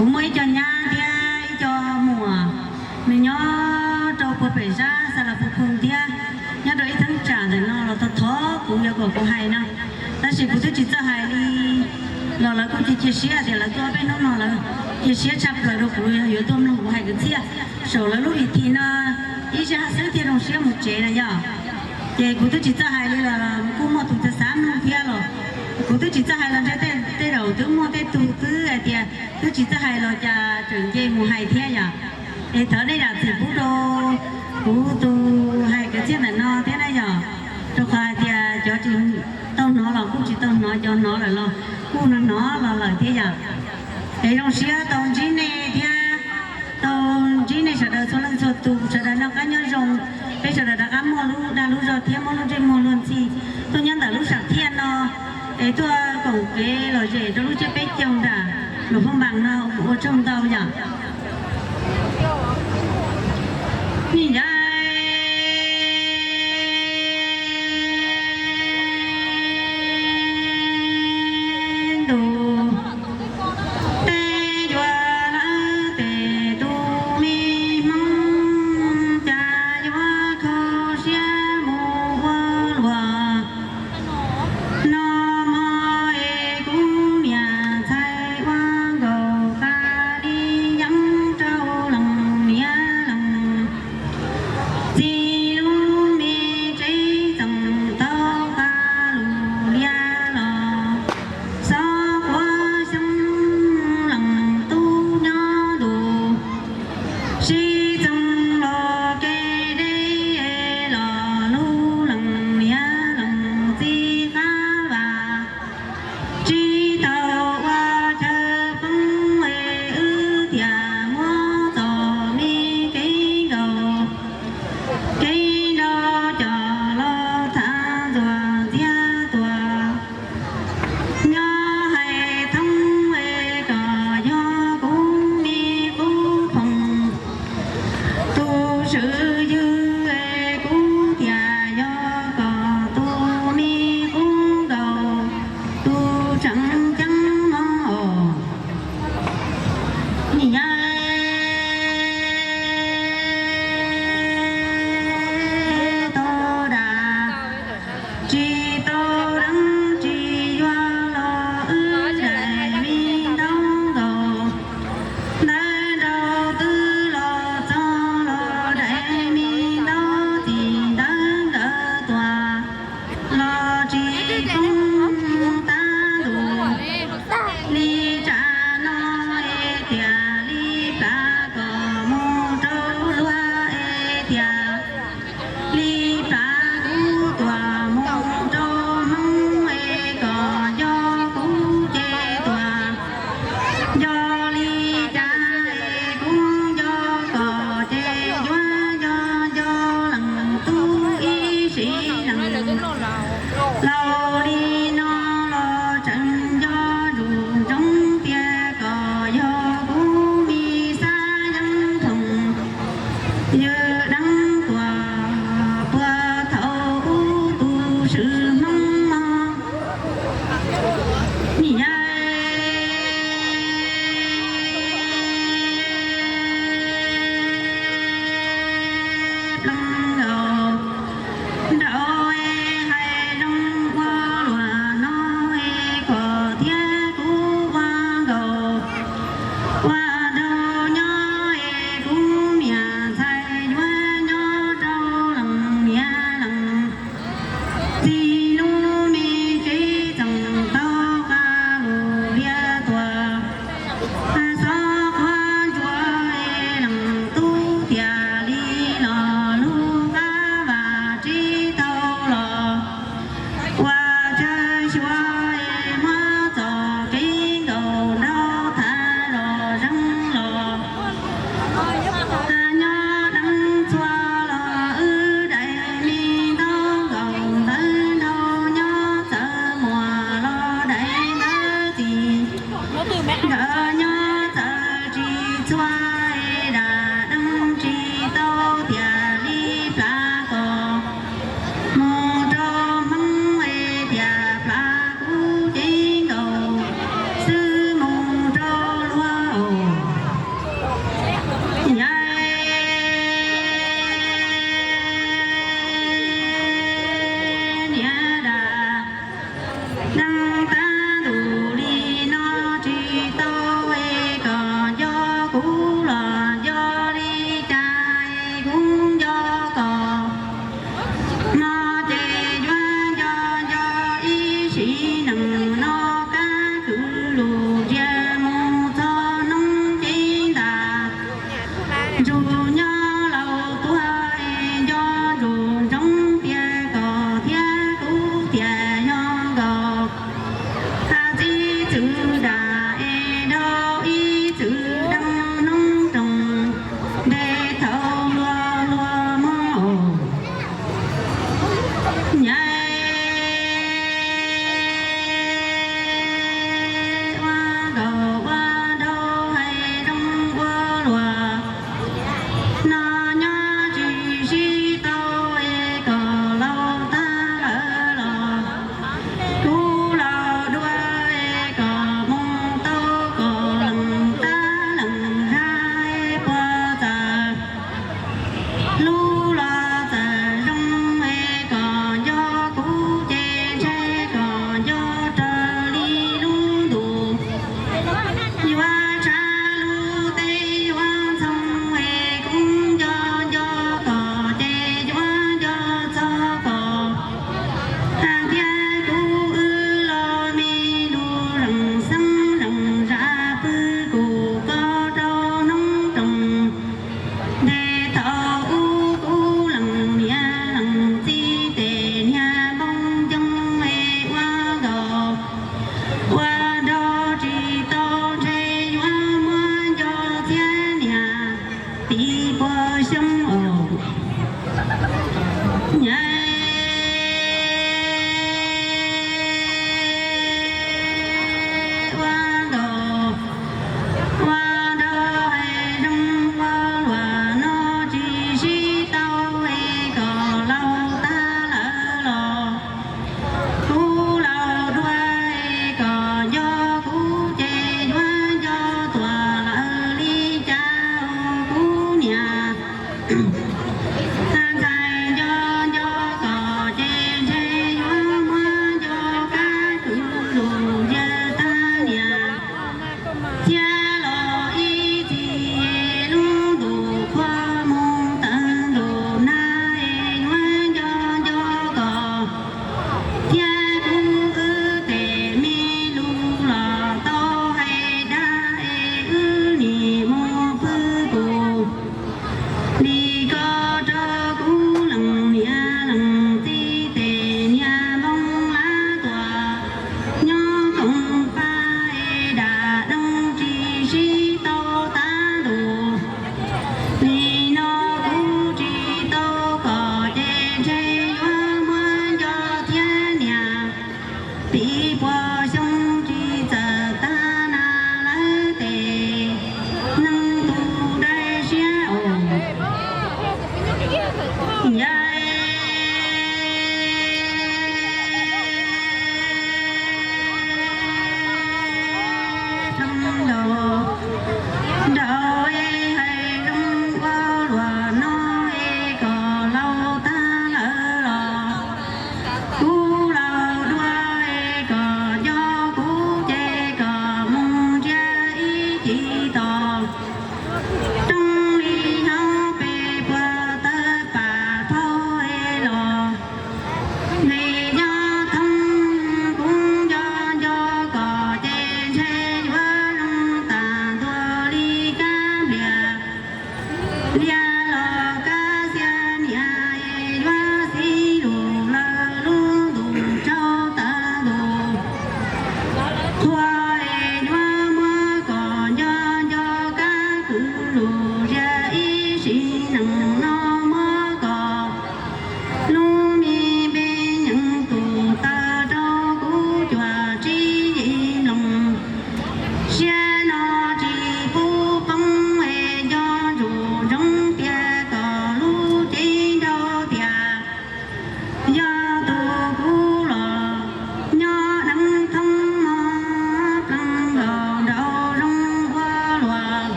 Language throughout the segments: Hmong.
Kuv muaj ib co nyab thiab ib co muam, nws nyob rau puag pem sab Xas Las Phu Phu thiab, nyob rau ib thaj tsam ntawm no los thov thov kuv yuav kom kuv hais no, tab sis kuv twb tsis txawj hais li. Los lawv kuj cia cia siab tias lawv tuaj peb hnub no lawv cia siab tshaj plaws rau kuv yuav tuaj mloog kuv hais kwv txhiaj saum lawv lub vim thim no ib zaj xwb thiaj zoo siab mus tsev na yom. Ces kuv twb tsis txawj hais li los kuj muaj tus xav xav mloog thiab los kuv twb tsis txawj hais los ntshe tej zaum twb muaj tej tug twb hais tias twb tsis txawj hais los cas tseem nce mus hais thiab yom. Es thov nej zam txim pub rau kuv tus hais kwv txhiaj ntawm no thiab na yom, rau qhov hais tias cov tsis tau hnov los kuj tsis tau hnov, cov hnov lawm los kuj hnov hnov los lawm thiab yom. Es zoo siab tau ntsib nej thiab tau ntsib nej sawv daws txhua leej txhua tus, sawv daws noj qab nyob zoo, peb sawv daws rov qab muaj lub dag lub zog thiab muaj lub ntsej muag luag ntxhi tuaj nyob ntawm lub sam thiaj no, es tuaj koom kev lom zem rau lub tsiab peb caug nram Luam Phaj Npas no, ua tsaug ntau yom. Nyob ntu tej yuav lawm tes tus me hmoob cas yuav kho siab mus ua luam. No mog es kuv niam ntxhais ua nkaus qas li yeeb rau leej niam leej txiv lub me tsev txoos tau qas lus liab los xob quav xyoob leej tub nyob ntu sib txoos los kev deb los lub leej niam leej txiv qab vas tsis tau ua chaw poob es wb thiaj muab txom me kev nkaus kev nrau coj los thav ntxuag ntxiab tuaj. Nyob hais thoob es kom yog kuv me qub phoom, tus swm ywg es kuv thiaj yog kom tus me qub nkaus tus tseem ceeb mog. Nyob tau dam tsis tau deev tsis yuav los wb daim me ntaub nkaus, ntawv nraug twb los txog los daim me ntaub txim ntawv nkawd tuaj los tsis poob tab ntus li tsam no es tias li plav kom mus rau luag es tias li plav kuv tuaj mus rau hmoob es kom nco kuv ces tuaj nco li cas es kuv nco kom ces yuav nco nco leej tub ib sim neej. Laus li no los tseem nco ntsoov ntsoov tias kom yog kuv me xab yeeb phoom ywg deev tuaj puag thaum ub tus swm hmoob no. Nim yaib pleev nkaus nraud es hais zoo ua luam no es kom thiab kuv ua nkaus ua nraug nyob es kuv niam ntxhais yuav nyob rau leej niam leej txiv lub me tsev txoos tau qas lus liab tuaj. Xob quav ntsuab es leej tub tiag li los lub qab vas tsis tau los ua chaw xyuas es muab txoj kev nkaus nraug thav los zeeg los nyob deev txhua los wb daim me ntaub nkaus ntawv nraug nyob txawv muag los daim ntawv txim nkawd nyob txawv tsis txhua es dam deev tsis tau tiag li plav kom mus rau hmoob es tias plav kuv cev nkaus xwb mus rau luag.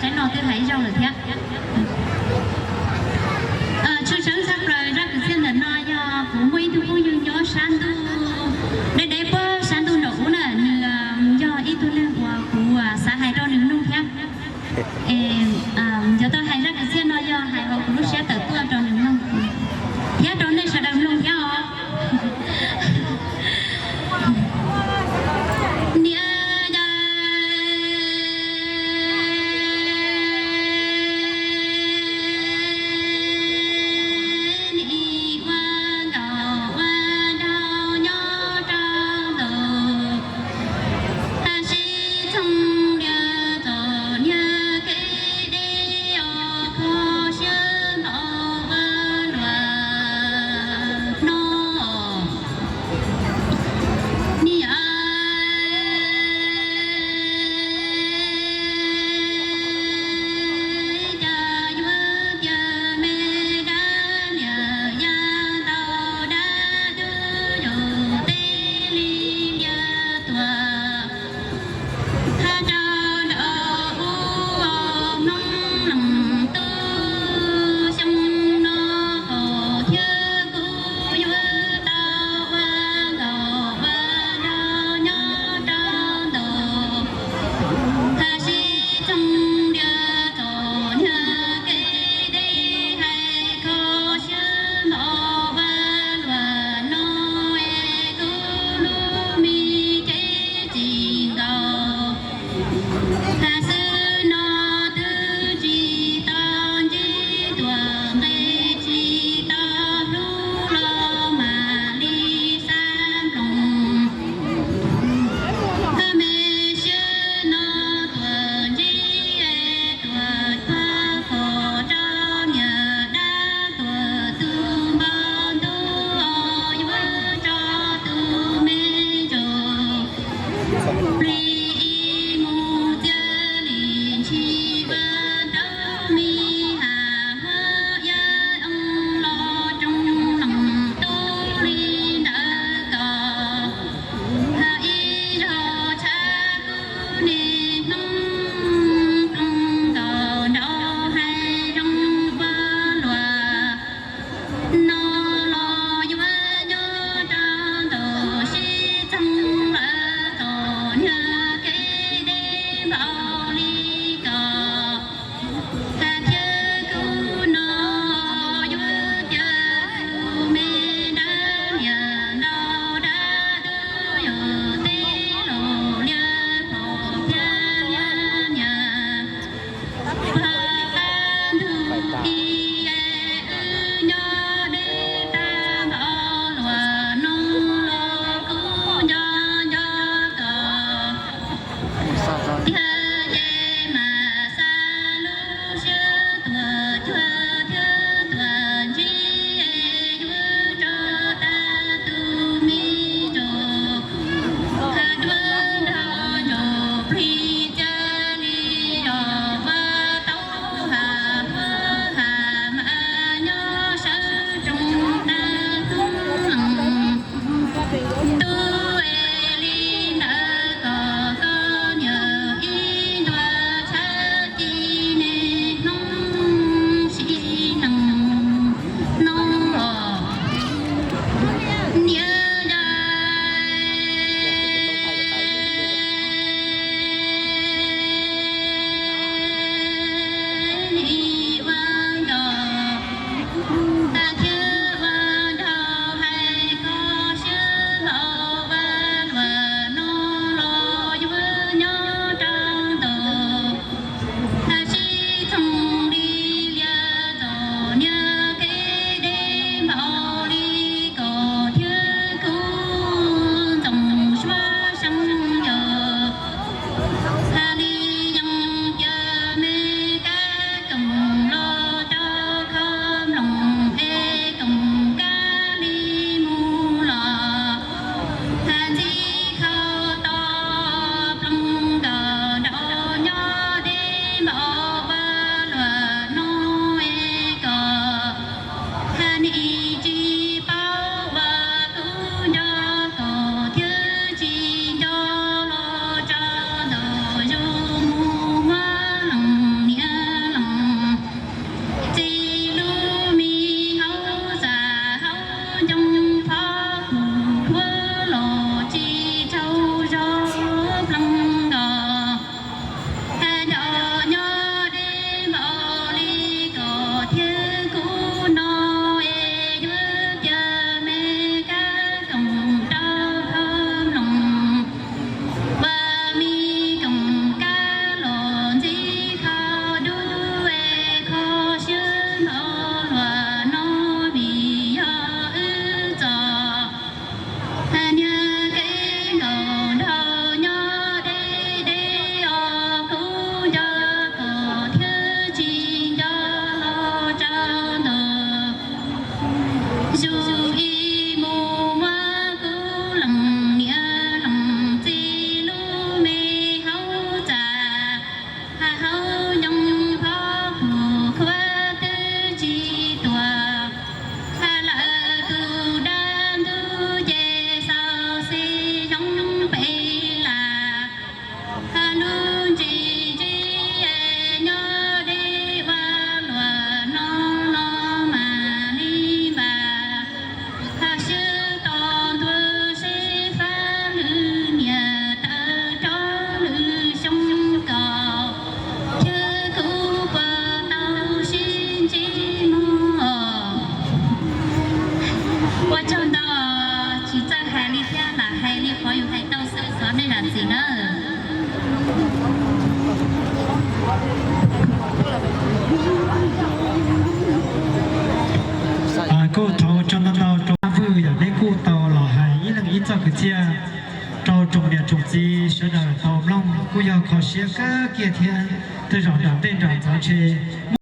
Teb no twb hais ib zaug lawm thiab. Tshwj xeeb tshaj plaws zaj kwv txhiaj ntawm no yog kuv muaj ib tug phooj ywg nyob sab ntuj deb deb puag sab ntuj nraum ub na, nws yog ib tug neeg uas kuv xav hais rau nws mloog thiab. Es yuav tau hais zaj kwv txhiaj no yog hais hauv kuv lub siab tawm tuaj rau nws mloog, thiab rau nej sawv daws mloog thiab os. Niam yau, nim ua nkauj ua nraug nyob rau ntawm, tab sis txheej lias txom nyem kev deb os, kho siab npaum ua luaj no. Niam yau, cas yuav tias me dab niam yau ntau dab twb yog teb li lias tuam, hab rau nraum ub ua Hmoob leej tub, xyoo no kaum thiab kuv yuav tau ua nkauj ua nraug nyob rau ntawm, tab sis txheej lias txom nyem kev deb, hais kho siab npaum ua luaj no, es kuv lub me cev tsis ntaus, hais xwb no twb tsis tau ntsib tuam nqe, tsis tau hlub los mam li xav nploos. Koj me siab no tuam ntsib es tuam cuag kom rau niam dab, tuam tus npau ntuj yuav tso tus me ntsuag plig ib mus txias li ntshis vaj nraug mi has huab yaj oo los tsoom leej tub li ntawd kom hais ib zaug tshab kuv niag hnub ploog nkaus nraug hais zoo ua luaj no los yuav nyob rau ntawm sib txheej lawm txom nyem kev deb npaum li ko. Hais thiab kuv no yuav tias tus me dab niam ntau dab twb yog teb los liab pom thiab liab niam. Pab qab ntug ib es wb nyob deb tag npaum luaj no los kuv nco nco kom tiag ces mam xa lub siab tuam cuag thiab tuam ntsib es yuav rau tag tus me ntsuag. Hais duab nrog ntsuag plig cia li los ua tau has huab has mas nyob sawv tsoom tag hnub. Tub es li ntawd kom koj niam ib ntuas tshab ci niaj hnub sib neej no. Niam yau, nim ua nkauj tag thiab ua nraug hais kho siab npaum ua luaj no los yuav nyob rau ntawm, tab sis txheej li lias txom nyem kev deb npaum li ko thiab kuv ntxoov suab seev yog hais li yeej tias me kab koom los rau kho mloog es koom kab li mus los hais ntxij khau tau ploog kom nraug nyob deb npaum ua luaj no es kom hais nim tsis paub ua kuv nco kom thiab tsis nco los tso ntawm zoo mus muab leej niam. Yug ib mus muab kuv leej niam leej txiv lub me haub txag, haub nyob phob pug khuav twb tsis tuag, lawm tus dab ntub ces xaus xis zoo pem lam. Lub ntsis ntsib nyob deb ua luam no no mas li npam, swb tos ntuag seb fab lwm niam tawv rov lwm xyoo kom, yog kuv puas tau sib ntsib mog. Ua tsaug ntau, tsis txawj hais li thiab, lam hais li qhov yus hais tau xwb, thov nej zam txim nawb. Kuj thov ua tsaug ntau ntau rau Vwj yom, neb kuj tau los hais ib leeg ib txoj kwv txhiaj rau tsoom niam tsoom txiv sawv daws tau mloog, kuj yog kho siab kawg kiag thiab. Tej zaum nram ntej nram ntxov ntshe